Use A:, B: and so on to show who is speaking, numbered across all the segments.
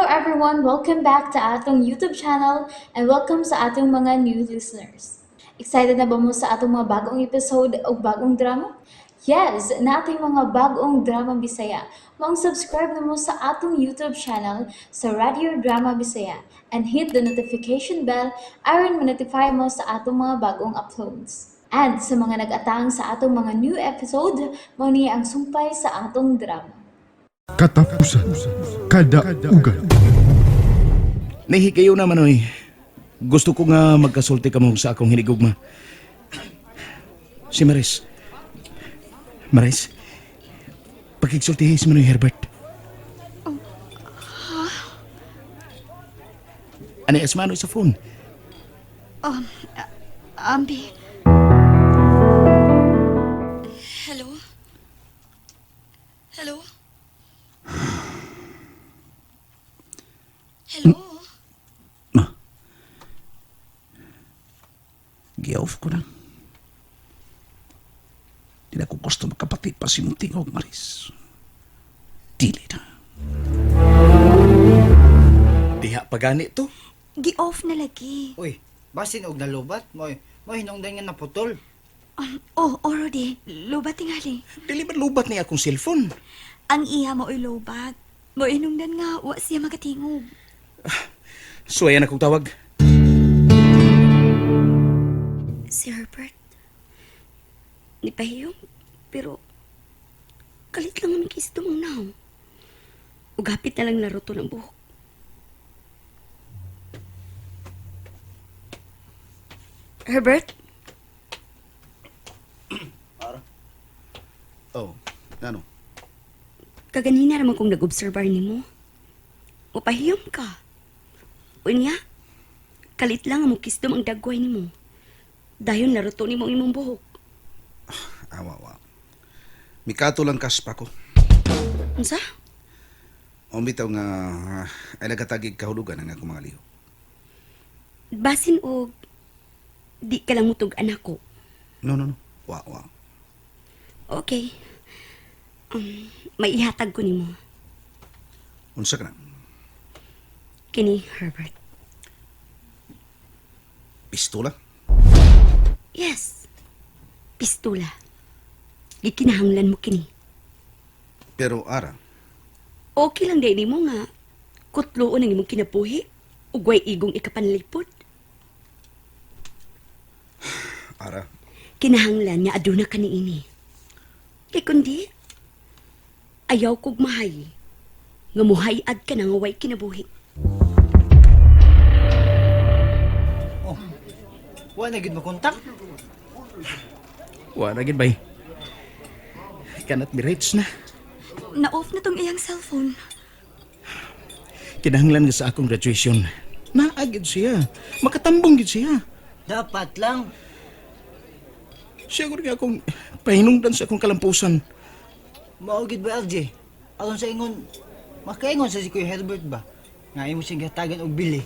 A: everyone! Welcome back to atong YouTube channel and welcome sa atong mga new listeners. Excited na ba mo sa atong mga bagong episode o bagong drama? Yes, nating mga bagong drama Bisaya. Maong subscribe na mo sa atong YouTube channel sa Radio Drama Bisaya and hit the notification bell aron ma-notify mo sa atong mga bagong uploads. And sa mga nag-atang sa atong mga new episode, mao ni ang sumpay sa atong drama.
B: Katapusan. Kadaugan.
C: Nahihigayo na manoy. Gusto ko nga magkasulti ka mo sa akong hinigugma. Si Maris. Maris, pakigsultihi si Manoy Herbert. Ano as Manoy sa phone?
D: Ambi. Hello? Hello? Hello?
E: Gi-off ko na. Di na ko gusto makapati pa si mong tingog, Maris. Dili na.
C: Diha pa gani to.
D: Gi-off na lagi.
F: Uy, basin og nalubat mo mo hinungdan nga naputol.
D: Oh, oro di. Lobat tingali.
C: Dili man lubat ni akong cellphone.
D: Ang iya mo oy lobat. Mo inungdan nga wa siya makatingog.
C: Suwayan akong tawag.
D: Si Herbert. Nipahiyong, pero kalit lang ang kiss dumang. Ugapit na lang naruto ng buhok. Herbert?
E: Oh, ano?
D: Kaganina naman kong nag-obserbar nimo. Upahiyom ka. Unya, kalit lang ang mukisdom ang dagway nimo. Dayon naruto nimo ang imong buhok.
E: Awa, awa. Mikato lang kaspa ko.
D: Unsa?
E: O bitaw nga ay nagatagig kahulugan ang akong mga liho.
D: Basin og di ka lang mutug anak ko.
E: No, no, no. Wa, wa.
D: Okay. May ihatag ko nimo.
E: Unsa ka na?
D: Kini Herbert.
E: Pistola?
D: Yes. Pistola. Gikinahanglan mo kini.
E: Pero ara,
D: Okay lang dahil nimo nga kutloon ang imong kinabuhi ug way igong ikapanlipod.
E: Ara.
D: Kinahanglan nga aduna ka niini. Kay kundi ayaw kog mahay nga muhay-ad ka na nga way kinabuhi.
F: Oh. Wa na gid makontak.
C: Wa ra gid bay. Cannot be reached na.
D: Na-off na tong iyang cellphone.
C: Kinahanglan nga sa akong graduation. Naa gid siya. Makatambong gid siya.
F: Dapat lang.
C: Siya gud nga akong pahinungdan sa akong kalampusan.
F: Mao gid ba RJ? Aron sa ingon makaingon sa si Kuya Herbert ba? Nga imo siyang gihatagan og bili.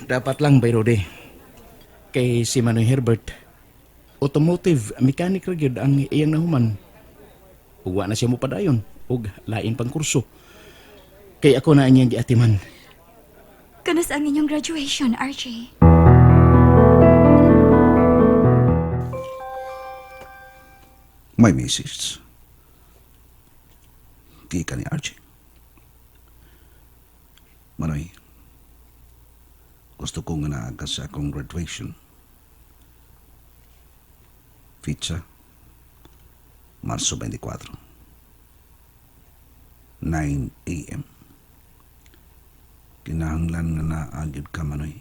C: Dapat lang, Bay Rode. Kay si Manoy Herbert, automotive mechanic ra gyud ang iyang nahuman. Ug wa na siya mopadayon ug lain pang kurso. Kay ako na ang iyang giatiman.
D: Kanas ang inyong graduation, RJ.
E: May message. Gikan ni Archie. Manoy, gusto ko nga naa ka sa akong graduation. Fecha, Marso 24. 9 a.m. Kinahanglan nga naa gyud ka, Manoy.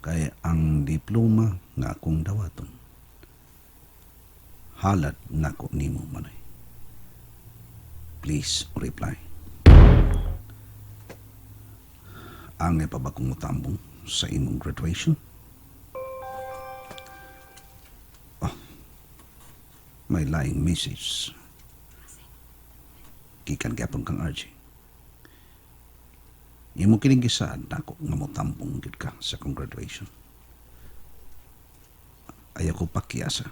E: Kay ang diploma nga akong dawaton, halad nako nimo, Manoy. Please reply. Angay pa ba kong mutambong sa imong graduation? Oh, may laing message. Gikan gyapon kang RJ. Imo kining gisaad nako nga motambong gyud ka sa akong graduation. Ayaw ko pakiasa.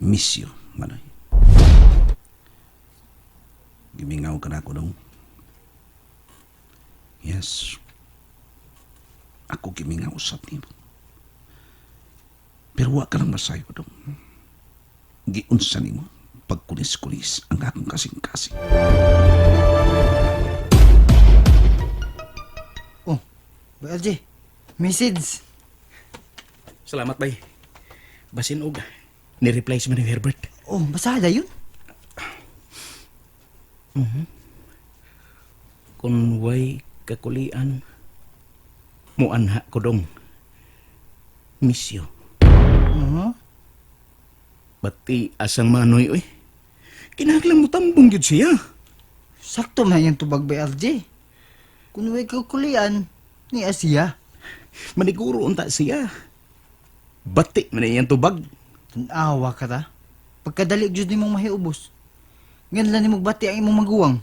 E: Miss you, Manoy. Gimingaw ka na ako dong. Yes. Ako gimingaw usab nimo. Pero wa ka lang masayo dong. Giunsa nimo pagkulis-kulis ang akong kasing-kasing.
F: Oh, Boy RJ, message.
C: Salamat, bay. Basin og ni-reply si Manong Herbert.
F: Oh, basada yun.
C: Kung way kakulian, muanha ko dong. Miss you.
F: Uh-huh.
C: Bati asang manoy, oy. Kinahanglan mo tambong gyud siya.
F: Sakto man yung tubag Boy RJ. Kung way kakulian, ni Asia.
C: Maniguro unta siya. Bati man iyang tubag.
F: Tanawa ka ta. Pagkadali jud nimong mahiubos. Ngan lang nimong bati ang imong maguwang.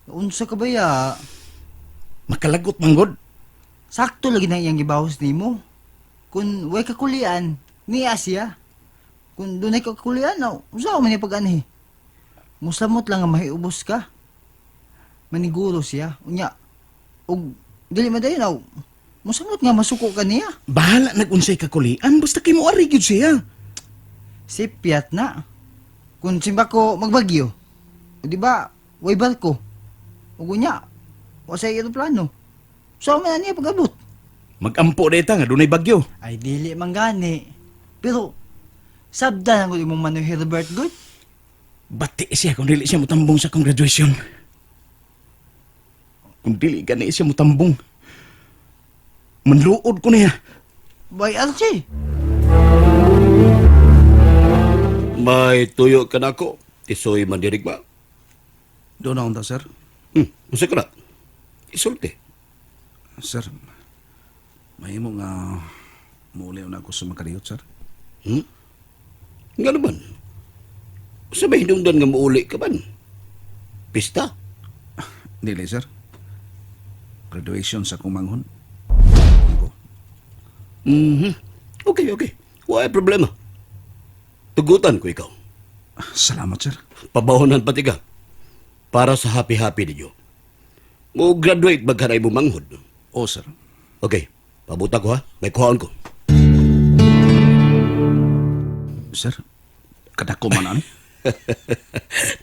F: Unsa ka ba ya?
C: Makalagot manggod.
F: Sakto lagi na iyang gibahos nimo. Kung way kakulian, ni Asia. Kung dunay kakulian, na, unsa man ni pag-anhi? Musamot lang nga mahiubos ka. Maniguro siya. Unya, og dili man dayon aw. Musamot nga masuko ka niya.
C: Bahala nagunsay kakulian basta kay mo ari gyud siya.
F: Sipyat na. Kung simba ko magbagyo, o di ba, way barko. Ug unya, wa sa eroplano. So man na niya pag-abot.
C: Magampo deta nga dunay bagyo.
F: Ay dili man gani. Pero sabdan ang imong Manoy Herbert good.
C: Bati siya kung dili siya mutambong sa akong graduation. Kung dili gani siya mutambong. Manluod ko niya.
F: Boy RJ.
G: May tuyo ka na ako. Tisoy mandirigma.
E: Doon na unta, sir.
G: Unsa ka na? Isulti.
E: Sir, mahimo nga muuli na ako sa makaliyot, sir.
G: Nga naman. Unsa may hinungdan nga muuli ka man? Pista?
E: Dili, sir. Graduation sa akong manghon. Ko.
G: Mhm. Okay, okay. Wala problema. Tugutan ko ikaw.
E: Salamat, sir.
G: Pabahonan pati ka. Para sa happy-happy ninyo. Mo graduate magkaray mo manghod.
E: O, sir.
G: Okay, pabuta ko ha. May kuhaon ko.
E: Sir, kadako man ani.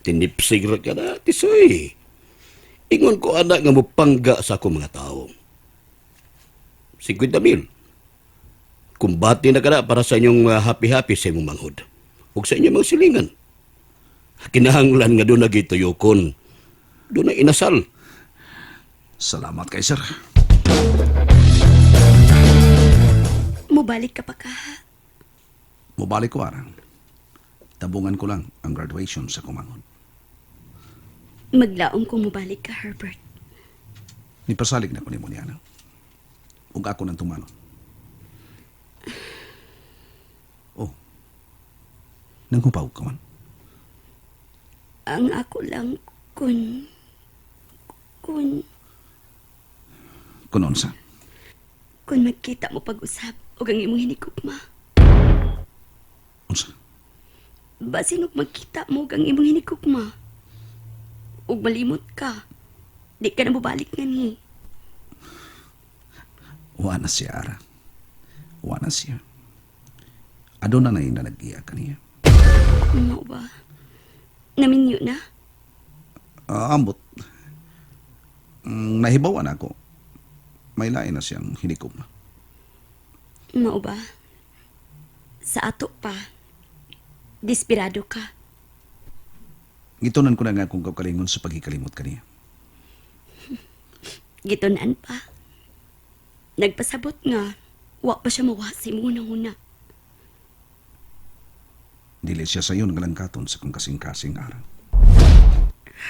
G: Tinipsig ra ka na, tisoy. Ingon ko anak nga mupangga sa akong mga tao. 50 mil. Kumbati na ka na para sa inyong happy-happy sa imong manghod. Ug sa inyong mga silingan. Kinahanglan nga doon nagituyokon. Doon na inasal.
E: Salamat kay sir.
D: Mubalik ka pa ka.
E: Mubalik ko ara. Tabungan ko lang ang graduation sa kumangon.
D: Maglaom kung mubalik ka, Herbert.
E: Nipasalig na ko nimo niya. no? Ug ako nang tumano. Oh. Nanghupaw ka man.
D: Ang ako lang kun... Kun...
E: Kunon sa.
D: Kun magkita mo pag-usab og ang imong hinikugma.
E: Unsa?
D: Basin og magkita mo og ang imong hinikugma. Ug malimot ka. Di ka na mobalik nganhi.
E: Wa na siya ara. Wa na siya. Aduna na na nag-iya kaniya.
D: Mao ba? Naminyo na?
E: Ah, ambot. Nahibawan ako. May lain na siyang hinikom.
D: Mao ba? Sa ato pa. Desperado ka.
E: Gitunan ko na nga kung kaugalingon sa paghikalimot kaniya.
D: Gitun-an pa. Nagpasabot nga, wa pa siya mawa sa imong una-una.
E: Dili siya sayon nga langkaton sa kong kasing-kasing ara.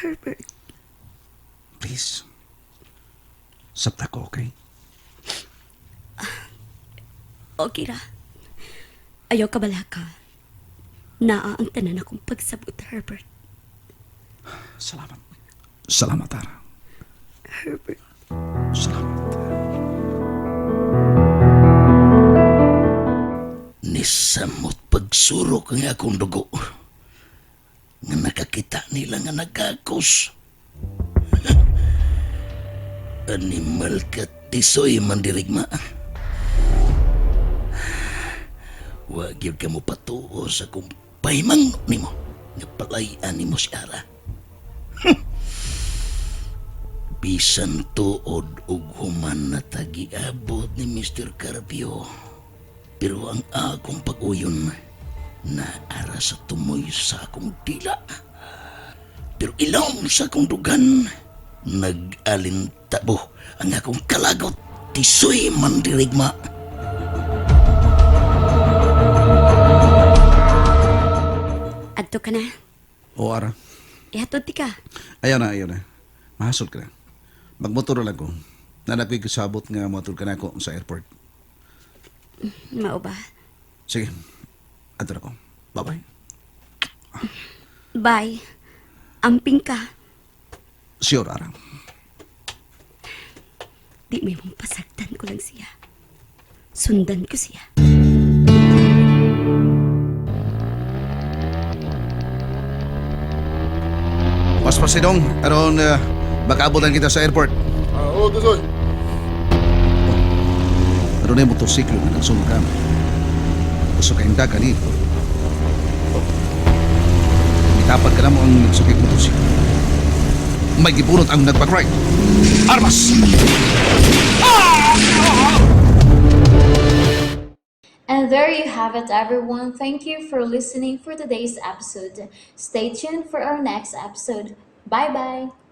D: Herbert,
E: Please. Sabta ko, okay?
D: okay ra. Ayaw ka balaka. Naa ang tanan akong pagsabot, Herbert.
E: Salamat. Salamat, Ara.
D: Herbert.
E: Salamat.
C: Nisamot pagsurok ang akong dugo. Nga nakakita nila nga nagkakos. Animal ka, tisoy mandirigma. Wa gyud ka mo patuo sa kung pahimang nimo nga palayan nimo si Ara. Bisan tuod ug human na tagiabot ni Mr. Carpio. Pero ang akong pag-uyon na ara sa tumoy sa akong dila. Pero ilawom sa akong dugan, nag-alintabo ang akong kalagot. Tisoy mandirigma.
D: Adto ka na.
E: O ara.
D: Ihatod ti ka.
E: Ayaw na, ayaw na. Mahasol ka na. Magmotor na lang ko. Nanakoy kasabot nga motor ka na ako sa airport.
D: Mao ba?
E: Sige. Ato na ko. Bye-bye.
D: Bye. Amping ka.
E: Sure, Ara.
D: Di may mong pasagdan ko lang siya. Sundan ko siya.
E: Paspasidong, aron makaabot kita sa airport.
B: Oo, Tisoy.
E: Aron na yung motorsiklo nga nagsulod ka. Gusto kayong dagan eh. Oh. Mitapad ka na mo ang nagsukig motorsiklo. May gibunot ang nagbagride. Armas!
A: And there you have it, everyone. Thank you for listening for today's episode. Stay tuned for our next episode. Bye bye.